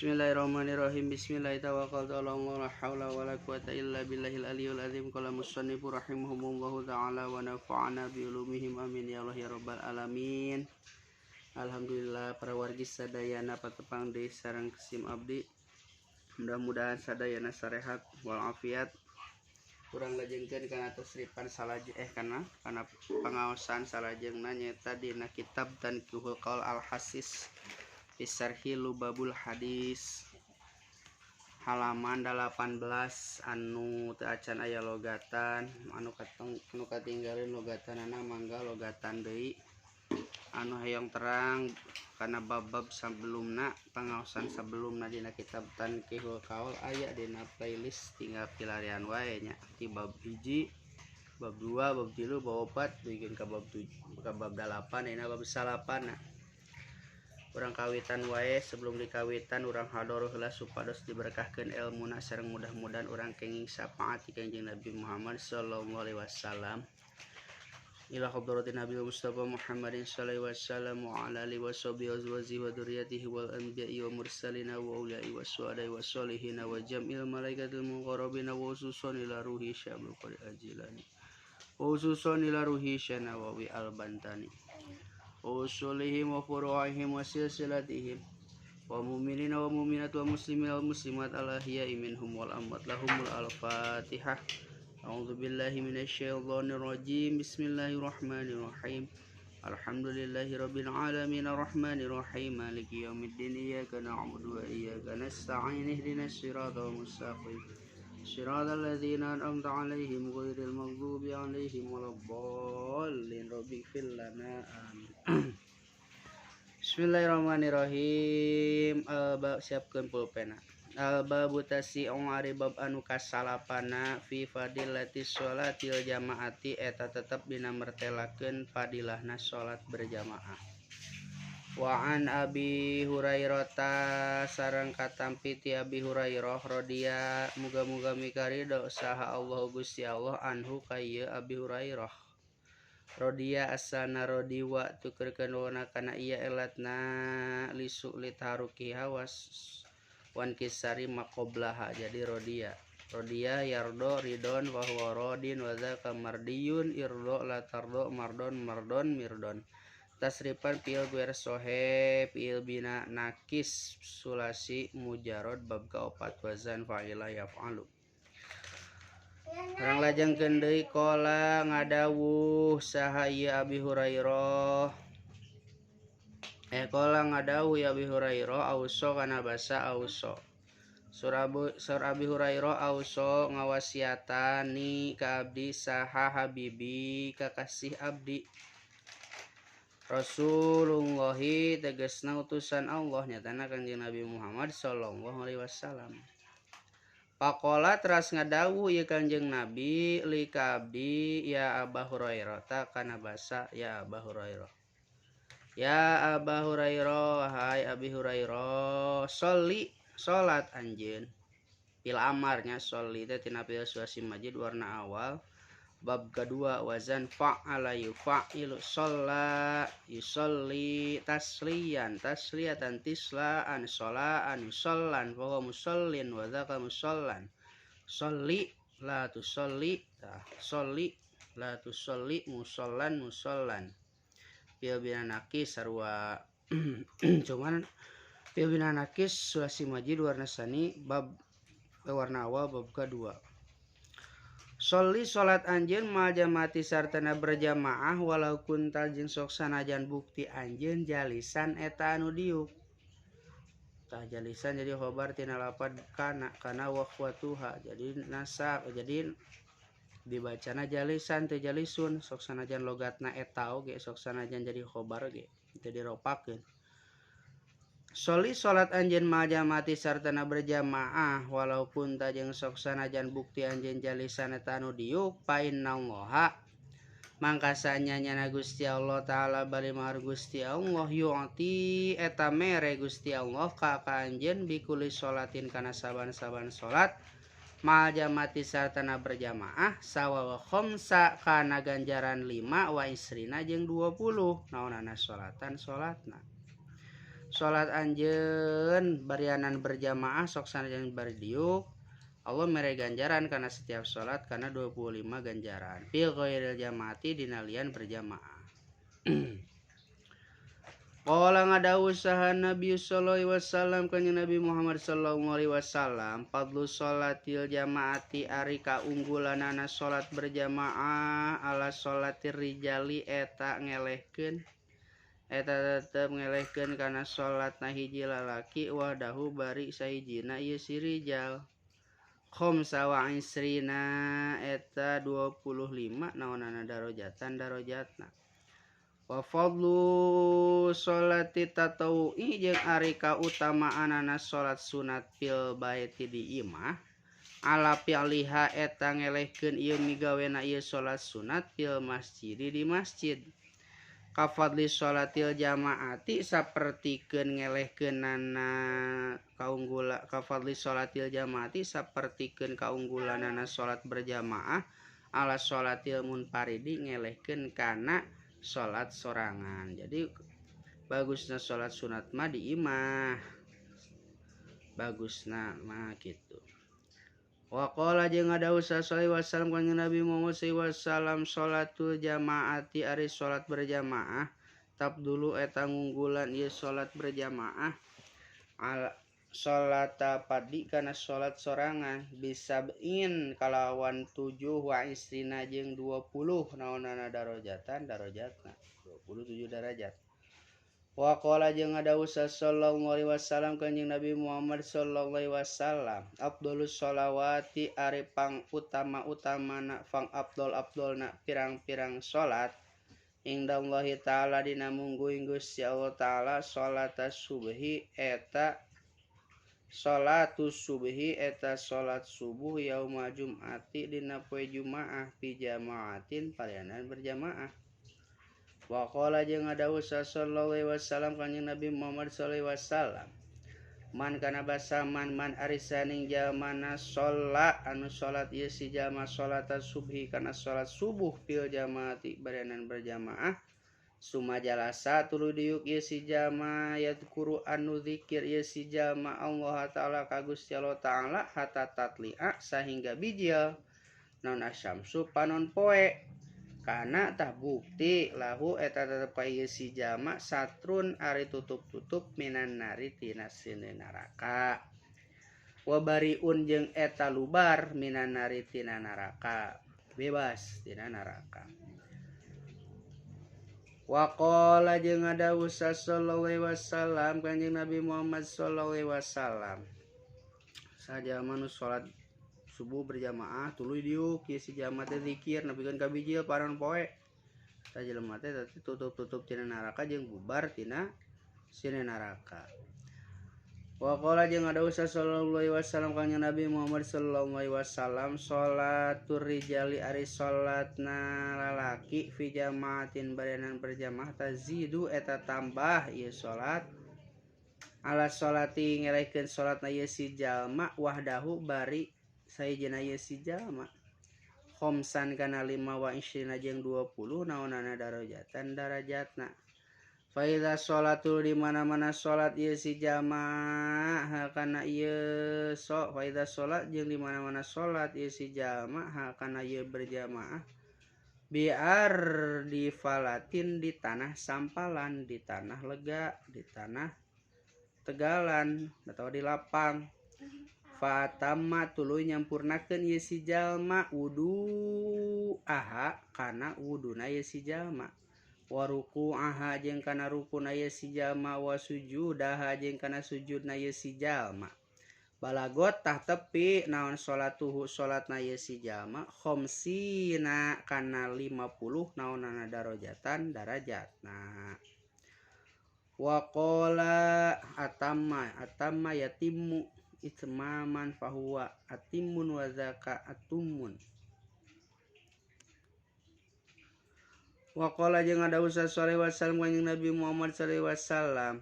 Bismillahirrahmanirrahim. Bismillahirrahmanirrahim. La haula wala quwata illa billahil aliyul azim. Qala musannifu rahimahumullahu ta'ala wa nafa'ana bi ulumihim amin ya Allah ya rabbal alamin. Alhamdulillah para wargi sadayana patepang deui sareng sim abdi. Mudah-mudahan sadayana sarehat walafiat. Urang lajengkeun kana tasripan salajeng kana kana pangaosan salajengna nyaeta dina kitab Tanqihul Qaul Al-Hasis fi Syarhi Lubabul Hadis halaman 18 anu teu acan aya logatan anu kateng anu katinggalin logatanana mangga logatan deui anu hayang terang kana bab-bab sebelumna pangaosan sebelumna dina kitab Tanqihul Qaul aya dina playlist tinggal pilarian wae nya ti bab 1 bab 2 bab 3 bab 4 dugi ka bab 7 ka bab 8 dina bab 9. Urang kawitan wae sebelum dikawitan urang hadoro heula supados diberkahkeun elmuna sareng mudah-mudahan urang kenging syafaat ti Kanjeng Nabi Muhammad sallallahu alaihi wasallam. Ila hadratin Nabi Mustafa Muhammadin sallallahu alaihi wasallam wa ala alihi washabihi azwajihi wa dzurriyyatihi wal anbiya'i wa mursalina wa auliya'i wasyuhada'i wassolihin wa jam'il malaikatil muqarrabin wa khususan ila ruhi Syaikhul Qadir Al-Jilani wa khususan ila ruhi Syekh Nawawi Al-Bantani usulihim wa furu'ihim wa silsilatihim wa mu'minina wa mu'minat wa muslimina wal muslimat al ahya'i minhum wal amwat lahumul al-fatihah. A'udzu billahi minasyaitonir rajim. Bismillahirrahmanirrahim. Alhamdulillahi rabbil alamin arrahmanir rahim maliki yaumiddin iyyaka na'budu wa iyyaka nasta'in ihdinas siratal mustaqim siratal ladzina an'amta 'alaihim ghairil maghdubi 'alaihim waladdallin. Rabbighfir lana amin. Bismillahirrahmanirrahim. Siapkeun pulpena. Al-babu tasi'u ari bab anu kasalapana fi fadilati sholatil jamaati eta tetep dina mertelakeun fadilahna salat berjamaah. Wa an Abi Hurairah sareng katampi ti Abi Hurairah radhiya muga-muga mikaridho saha Allah Gusti Allah anhu ka ieu Abi Hurairah. Rodiya asana rodiwa tukerkeun wana kana ieu elatna lisu litarukiha was wan kisari maqoblaha. Jadi rodiya rodiya yardo ridon wa huwa rodin wa dzaka mardiyun irdo la tardo mardon mardon mirdon. Tasrifan fi'il guer sohe fi'il bina nakis sulasi mujarad bab kaopat wazan fa'ila yaf'alu. Urang lajengkeun deui qala ngadawuh saha ieu Abi Hurairah. Qala ngadawuh ya Abi Hurairah auso kana basa auso. Sur Abi Hurairah auso ngawasiatani ka abdi saha habibi kakasih abdi Rasulullahi tegasna utusan Allah nyatana Kanjeng Nabi Muhammad sallallahu alaihi wasallam. Pakola teras ngadawuh ieu Kanjeng Nabi li ka abdi ya Aba Hurairah ta kana basa ya Aba Hurairah. Ya Aba Hurairah hai Abi Hurairah sholli salat anjeun. Fil amarnya sholli teh tina fi'il sulasi majid warna awal bab kedua wazan fa'ala yufa'ilu sholla yusolli tasliyan tasliyatan tislaan sholaan yusollan fa huwa musallin wa dzaka musallan sholli la tusolli sholli la tusolli musollan musollan fi'il bina nakis sarua cuman fi'il bina nakis sulasi majid warna sani bab warna awal bab kedua. Sholli salat anjeun mal jamaati sartana berjamaah walau kunta jeung sok sanajan bukti anjeun jalisan eta anu diuk. Tah jalisan jadi khobar tina lapad kana kana wa khawatuha jadi nasab jadi dibacana jalisan teu jalisun sok sanajan logatna eta oge sok sanajan jadi khobar ge teu diropakeun. Sholli salat anjeun mal jamaati sartana berjamaah walaupun ta jeung sok sanajan bukti anjeun jalisan eta anu diuk fa innallaha mangkasanya nyana Gusti Allah taala bari mahar Gusti Allah yu'ti eta mere Gusti Allah ka anjeun bikuli sholatin kana saban-saban salat mal jamaati sartana berjamaah sawa wa khamsa kana ganjaran 5 wa isrina jeung 20 naonana salatan salatna. Salat anjeun barianan berjamaah sok sanajan bari diuk Allah mere ganjaran kana setiap salat kana 25 ganjaran fi ghairil jamaati dina lian berjamaah. Qala ngadawuh saha Nabi sallallahu alaihi wasallam kanjeng Nabi Muhammad sallallahu alaihi wasallam fadlu salatil jamaati ari kaunggulanana salat berjamaah ala salatir rijali eta ngelehkeun eta tetep ngelehkeun kana salatna hiji lalaki wahdahu bari sahijina ieu si rijal khamsa wa isrina eta 25 naonana darajatan darajatna. Wa fadlu sholati tatawwu'i jeung ari kautamaanana salat sunat fil baiti di imah ala fi'liha eta ngelehkeun ieu migawena ieu salat sunat fil masjid di masjid ka fadli sholatil jamaati sapertikeun ngelehkeunana kaunggula ka fadli sholatil jamaati sapertikeun kaunggulanana salat berjamaah ala sholatil munfaridi ngelehkeun kana salat sorangan. Jadi bagusna salat sunat mah di imah. Bagusna mah kitu. Wa qala jeung ngadawuh sallallahu alaihi wasallam kanjeng Nabi Muhammad sallallahu alaihi wasallam salatul jamaati ari salat berjamaah tabdulu eta ngunggulan ieu salat berjamaah ala salata padi kana salat sorangan bisab'in kalawan 7 wa isrina jeung 20 naonana darajatan darajatna 27 darajat. Wa qala jeung ngadawuh sallallahu alaihi wasallam kanjeng Nabi Muhammad sallallahu alaihi wasallam afdhalus sholawati ari pang utama-utamana pang afdol-afdolna pirang-pirang salat indallahi ta'ala dina mungguing Gusti Allah ta'ala salatas subhi eta salatus subhi eta salat subuh yauma jum'ati dina poe Jumaah fi jama'atin palianan berjamaah. Wa qala jeung ngadawuh sallallahu alaihi wasallam kanjeng Nabi Muhammad sallallahu alaihi wasallam man kana basa man man arisaning jalmana sholat anu salat ieu si jalma salat subhi kana salat subuh fil jamaati barianan berjamaah sumajalasa tuluy diuk ieu si jalma yadkuru anu zikir ieu si jalma Allah ta'ala ka Gusti Allah ta'ala hatta tatli'a sahingga bijil naon asyamsu panon poe kana tah bukti lahu eta tetep ka ieu si jalma satrun ari tutup-tutup minan nari tina sine neraka wa bariun jeung eta lubar minan nari tina neraka bebas tina neraka. Wa qala jeung ngadawuh sallallahu alaihi wasallam kanjeng Nabi Muhammad sallallahu alaihi wasallam sajalma nu salat subuh berjamaah tuluy diuk ieu si jalma teh zikir nepikeun ka bijil panon poe ta jelema teh tutup-tutup tina neraka jeung bubar tina sine neraka. Wa qala jeung ngadawuh sallallahu alaihi wasallam kanjeng Nabi Muhammad sallallahu alaihi wasallam salatur rijali ari salatna lalaki fi jamaatin barianan berjamaah tazidu eta tambah ieu salat ala salati ngelehkeun salatna ieu si jalma wahdahu bari sahijina ieu si jalma khamsan kana 5 wa isrina jeung 20 naonana darajatan darajatna. Fa idza sholatul di mana-mana salat ieu si jamaah kana ieu so fa idza sholat jeung di mana-mana salat ieu si jamaah kana ieu berjamaah biar di falatin di tanah sampalan di tanah lega di tanah tegalan atau di lapang fatamma tuluy nyampurnakeun ieu si jalma wudu aha kana wuduna ieu si jalma wa ruku'aha jeung kana rukuna ieu si jalma wa sujudaha jeung kana sujudna ieu si jalma balagot tah tepi naon salatuhu salatna ieu si jalma khamsina kana 50 naonana darajatan darajatna. Wa qala atamma atamma yatimmu itmaman fahuwa atimun wa zaka atumun. Wa qala jeung ngadawuh sallallahu alaihi wasallam kanjeng Nabi Muhammad sallallahu alaihi wasallam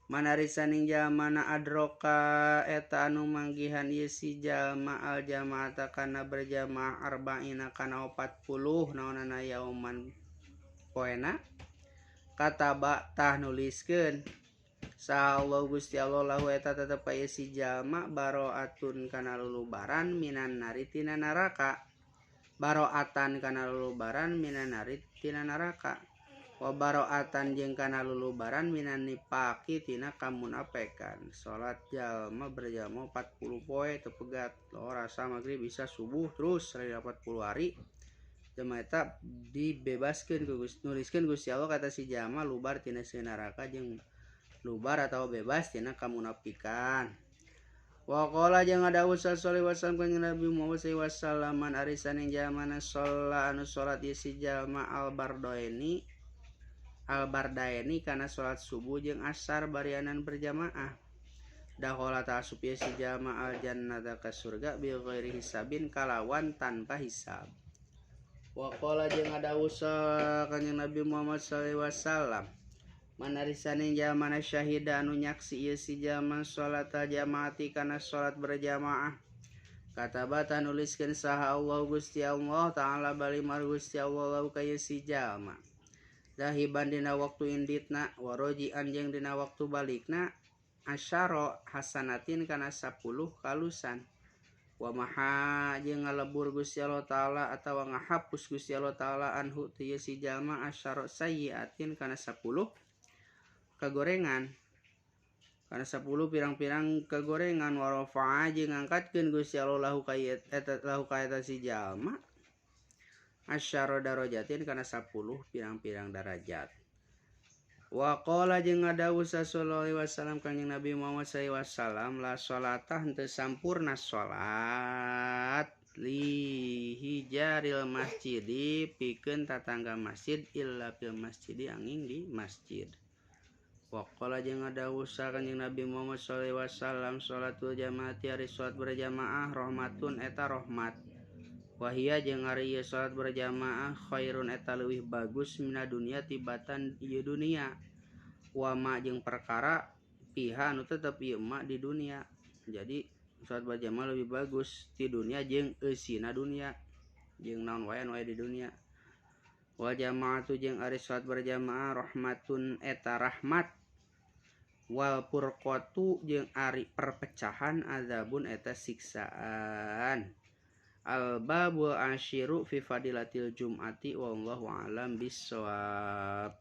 manarisaning jalmana adroka eta anu manggihan ieu si jalma al jamaata kana berjamaah arba'ina kana 40 naonana yauman poena kataba tah nuliskeun Saha Allah Gusti Allah lahu eta tetep ka ieu si jalma baroatun kana lulubaran minan nari tina neraka baroatan kana lulubaran minan nari tina neraka wa baroatan jeung kana lulubaran minan nifaqi tina kamunafikan. Salat jalma berjamaah 40 poe teu pegat lohor asar magrib isya subuh terus 40 hari jalma eta dibebaskeun ku Gusti nuliskeun Gusti Allah kata si jalma lubar tina neraka jeung lubar atau bebas tina kamunafikan. Wa qala jeung ngadawuh sallallahu alaihi wasallam kanjeng Nabi Muhammad sallallahu alaihi wasallam man arisan ing jalma sholat anu salat ieu si jalma al bardaini kana salat subuh jeung asar barianan berjamaah dakhala asup ieu si jalma al jannata ka surga bi ghairi hisabin kalawan tanpa hisab. Wa qala jeung ngadawuh kanjeng Nabi Muhammad sallallahu alaihi wasallam man arisan ing jalma syahida anu nyaksi ieu si jalma salat jamaati kana salat berjamaah katabata nuliskeun saha Allah Gusti Allah taala bali mar Gusti Allah ka ieu si jalma dahiban dina waktu inditna warojian jeung dina waktu balikna asyara hasanatin kana 10 kalusan wa maha jeung ngalebur Gusti Allah taala atawa ngahapus Gusti Allah taala anhu ti ieu si jalma asyara sayyiatin kana 10 kagorengan kana 10 pirang-pirang kagorengan warofa'a jeung ngangkatkeun Gusti Allah lahu ka eta lahu ka eta si jalma asyara darajatin kana 10 pirang-pirang darajat. Wa qala jeung ngadawuh sallallahu alaihi wasallam kanjeng Nabi Muhammad sallallahu alaihi wasallam la salata henteu sampurna salat li hijaril masjidi pikeun tatangga masjid illa fil masjidi angin di masjid. Wa qala jeung ngadawuh kanjeng Nabi Muhammad sallallahu alaihi wasallam salatul jamaati ari salat berjamaah rahmatun eta rahmat wahia jeung ari ieu salat berjamaah khairun eta leuwih bagus mina dunia tibatan ieu dunia wa ma jeung perkara piha anu tetep ieu ma di dunia. Jadi salat berjamaah lebih bagus ti dunia jeung eusina dunia jeung naon wae anu aya di dunia. Wal jamaatu jeung ari salat berjamaah rahmatun eta rahmat wal furqatu jeung ari perpecahan azabun eta siksaan. Al babul asyiru fi fadilatil jum'ati wallahu a'lam bissawab.